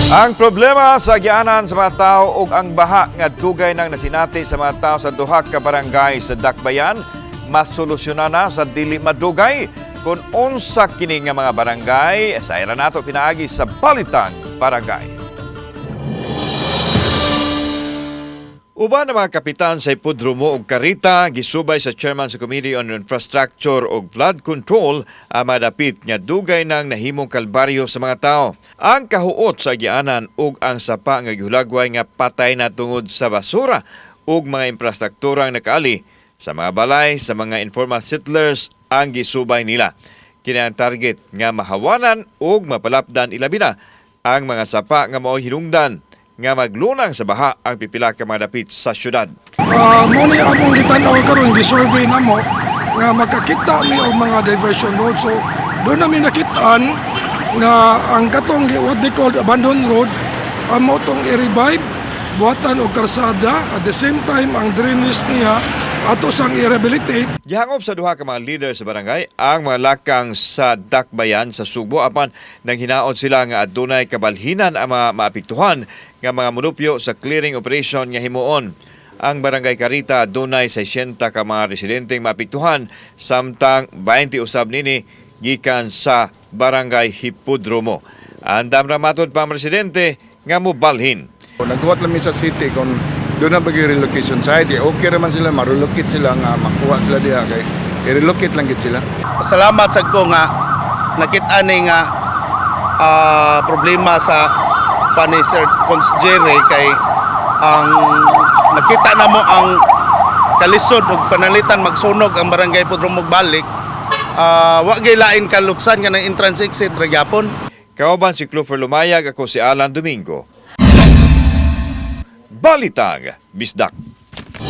Ang problema sa agianan sa mga tao ug ang baha nga dugay nang nasinati sa mga tao sa duha ka barangay sa Dakbayan masolusyonan na sa dili madugay. Kung unsa kini nga mga barangay, sa ira nato pinaagi sa Balitang Barangay. Uban ang mga kapitan sa Hipodromo ug Carita, gisubay sa chairman sa Committee on Infrastructure ug Flood Control ang madapit nga dugay nang nahimong kalbaryo sa mga tao. Ang kahuot sa agianan ug ang sapa nga gihulagway nga patay na tungod sa basura ug mga infrastrukturang nakaali sa mga balay sa mga informal settlers ang gisubay nila. Kini ang target nga mahawanan ug mapalapdan, ilabi na ang mga sapa nga mao'y hinungdan nga maglunang sa baha ang pipila ka mga dapit sa syudad. Mo ni among gitan-aw karon, gi-survey namo nga makakita mi og mga diversion road. So doon namin nakitaan nga ang katong what they call abandoned road amo tong i-revive, buhatan og karsada, at the same time ang drainage niya ato sang i-rehabilitate. Gihangop sa duha ka mga leader sa barangay ang mga lakang sa Dakbayan sa Sugbo, apan nang hinaot sila nga adunay kabalhinan ang mga maapektuhan nga mga mulupyo sa clearing operation nga himuon. Ang Barangay Carita adunay 60 ka mga residenteng maapektuhan, samtang 20 usab nini gikan sa Barangay Hipodromo. Andam ra matud pa ang residente nga mobalhin. Nagduwat lang mi sa city kung doon na bagi relocation site, eh, okay raman sila, ma-relocate sila nga makuha sila diha kay i-relocate lang gid sila. Salamat sad ko nga nakita ni nga problema sa pani Sir Cons Jerry kay ang nakita na mo ang kalisod ug panalitan magsunog ang Barangay Hipodromo balik, wa gyud lain kaluksan nga ng entrance exit ra gyapon. Kauban si Clover Lumayag, ako si Alan Domingo. Balitang Bisdak.